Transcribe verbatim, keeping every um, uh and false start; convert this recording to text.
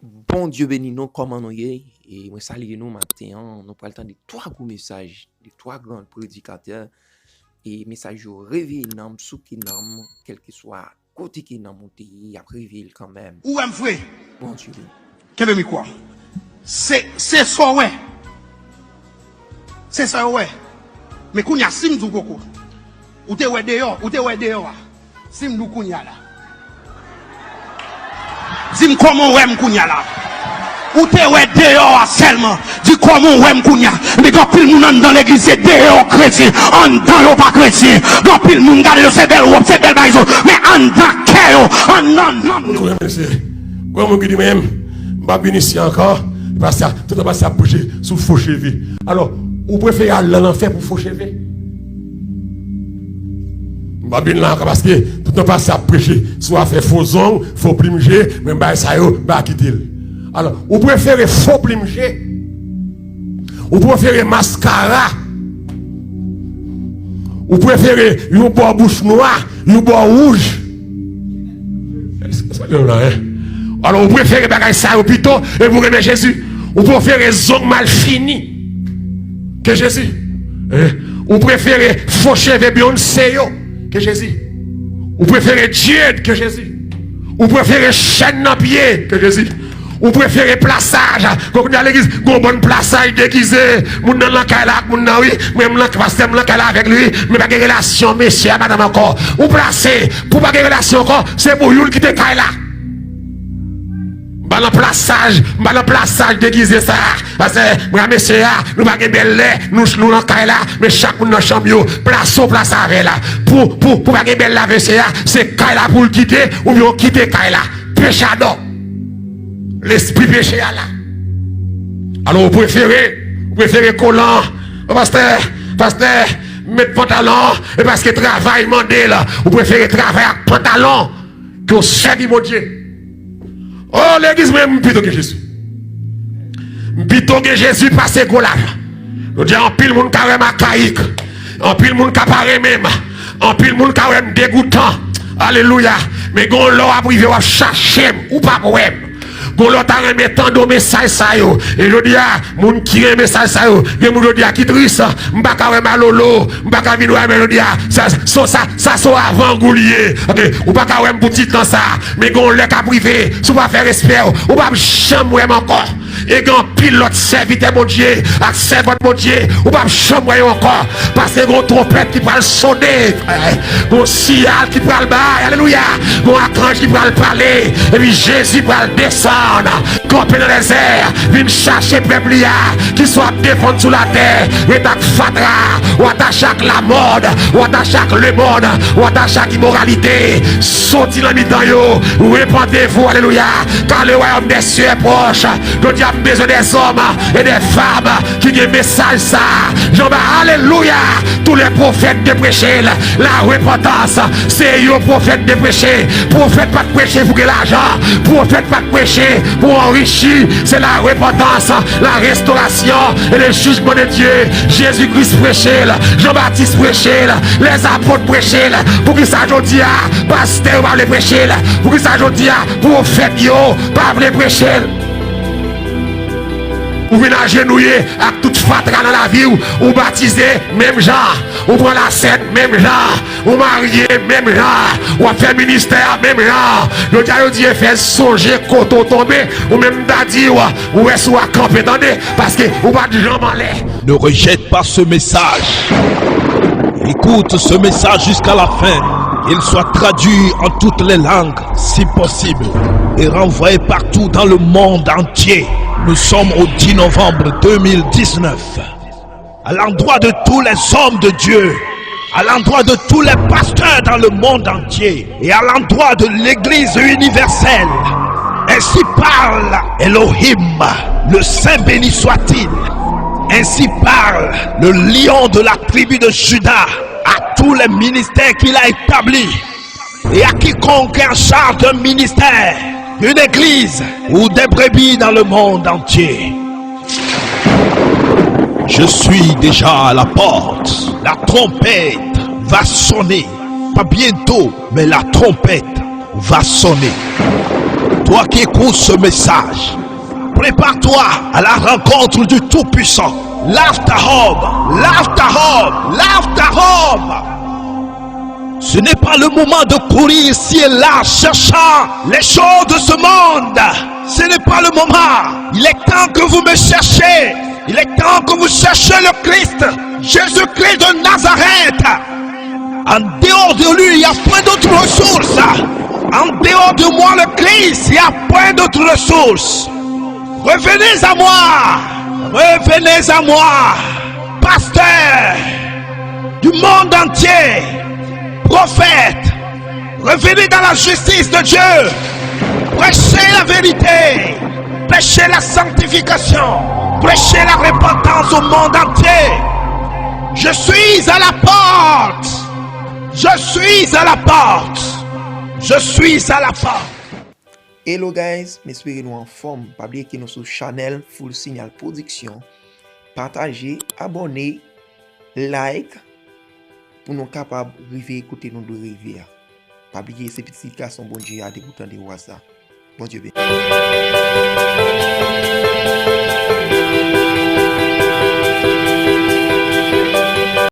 Bondye beni nou, kòman nou ye? E mwen salye nou maten an. Nou pral tande twa gwo mesaj de twa gran predikatè. E mesaj yo reveye nanm, souke nanm, kèlkeswa kote ke nanm ou te ye, y ap reveye l kanmenm. Ou wè m fre? Bondye beni. Kenbe mikwo a. Se, se sa w wè. Se sa w wè. Men kounye a, si m di w koko, ou te wè deyò, ou te wè deyò a. Si m di w kounye a la. Di m kòman w wè m kounye a la. Ou te wè deyò a sèlman. Di kòman w wè m kounye a. Epi gen anpil moun anndan legliz se deyò kretyen. Anndan yo pa kretyen. Gen anpil moun gade yo se bèl wòb, se bèl bagay yo. Men anndan kè yo, anndan nanm yo. Ou konnen mesye. Granmoun ki di mwen, m pa vin isi ankò. Pastè, tout tan pastè ap preche sou fo cheve. Alò, ou prefere al nan lanfè pou fo cheve? M p ap vin la ankò paske tout tan pastè ap preche sou afè fo zong, fo plim je, men bagay sa yo, m pa kite l. Alò, ou prefere fo plim je? Ou prefere maskara? Ou prefere yon bò bouch nwa, yon bò wouj? Èske sa menm la, en? Alò, ou prefere bagay sa yo pito, e pou renmen Jezi? Ou prefere zong mal fini ke Jezi? Hein? Ou prefere fo cheve Beyoncé yo ke Jezi? Ou prefere dread ke Jezi? Ou prefere chèn nan pye ke Jezi? Ou prefere plasaj? Kon kounye a legliz, gon bann plasaj degize. Moun nan nan kay la ak moun nan, wi. Mwen, m nan, pastè, m nan kay la avèk li, wi. Men pa gen relasyon mesye a madanm ankò. Ou plase, pou pa gen relasyon ankò, se pou youn kite kay la. M pa nan plasaj, m pa nan plasaj degize sa. Pastè, mwen ak mesye a, nou pa gen bèl lè, nou, nou nan kay la, men chak moun nan chanm yo, plase w plase avè l la. Pou, pou, pou pa gen bèl lè avè mesye a, se kay la pou l kite, oubyen w kite kay la. Pechadò. Lespri peche a la. Alò, ou prefere, ou prefere kolan. Pastè, pastè, met pantalon, e paske travay mande l, ou prefere travay ak pantalon ke w sèvi Bondye. O, legliz, mwen, m pito gen Jezi. M pito gen Jezi pase gwo lajan. Jodi a, anpil moun ka wè m akayik. Anpil moun ka pa renmen m. Anpil moun ka wè m degoutan. Alelouya. Men gon lè w ap rive, w ap chache m, ou p ap wè m. Gon lè w ta renmen tande mesaj sa yo. E jodi a, moun ki renmen mesaj sa yo, gen moun jodi a ki tris. M pa ka wè Malolo, m pa ka vin wè, men jodi a, sa, sa, sa, sa se yon avangou li ye. Ok, ou pa ka wè m pou ti tan sa, men gen yon lè k ap rive, si w pa fè respè w, ou p ap janm wè m ankò. E gen anpil lòt sèvitè Bondye ak sèvant Bondye, ou p ap janm wè yo ankò, paske gen yon twonpèt ki pral sone, gen yon siyal ki pral bay, alelouya, gen yon akanj ki pral pale, epi Jezi pral desann. Kanpe nan dezè, vin chache pèp li a, ki swa ap defann sou latè, ret ak fatra, ou atache ak lamòd, ou atache ak lemonn, ou atache ak imoralite, soti nan mitan yo, repantez-vous, alelouya, car le royaume des cieux est proche. Jodi a, m bezwen dèzòm e dèfanm ki gen mesaj sa. Jan ba, alelouya, tous les prophètes te preche l, la repentance, se yo pwofèt te preche. Pwofèt pa t preche pou gen lajan. Pwofèt pa t preche pou anrichi. Se la repentance, la restauration et le jugement de Dieu. Jezi Kris preche l. Jan Batis preche l. Lèzapot preche l. Poukisa jodi a pastè yo pa vle preche l? Poukisa jodi a pwofèt yo pa vle preche l? Ou vin ajenouye ak tout fatra nan lavi w, ou batize menm jan, ou pran lasèn menm jan, ou marye menm jan, w ap fè ministè a menm jan. Jodi a yo di Efèz, sonje kote w tonbe, ou menm m ta di w, ou wè si w a kanpe, tande, paske ou pa t janm anlè. Ne rejette pas ce message. Écoute ce message jusqu'à la fin. Qu'il soit traduit en toutes les langues, si possible, et renvoyé partout dans le monde entier. Nous sommes au dix novembre deux mille dix-neuf. À l'endroit de tous les hommes de Dieu, à l'endroit de tous les pasteurs dans le monde entier, et à l'endroit de l'Église universelle, ainsi parle Elohim, le Saint béni soit-il. Ainsi parle le lion de la tribu de Juda à tous les ministères qu'il a établis et à quiconque est en charge d'un ministère, d'une église ou des brebis dans le monde entier. Je suis déjà à la porte. La trompette va sonner. Pas bientôt, mais la trompette va sonner. Toi qui écoutes ce message, prépare-toi à la rencontre du Tout-Puissant. Lave ta robe, lave ta robe, lave ta robe. Ce n'est pas le moment de courir ici et là, cherchant les choses de ce monde. Ce n'est pas le moment. Il est temps que vous me cherchez. Il est temps que vous cherchez le Christ, Jésus-Christ de Nazareth. En dehors de lui, il n'y a point d'autre ressource. En dehors de moi, le Christ, il n'y a point d'autre ressource. Revenez à moi. Revenez à moi. Pasteur du monde entier, prophète, revenez dans la justice de Dieu. Prêchez la vérité. Prêchez la sanctification. Prêchez la repentance au monde entier. Je suis à la porte. Je suis à la porte. Je suis à la porte. Hello guys, m espere nou anfòm. Pa bliye ke nou sou chanèl Full Signal Production. Pataje, abòne, like pou nou kapab rive kote nou dwe rive a. Pa bliye se pitit gason Bondye a depi w tande vwa sa. Bondye beni.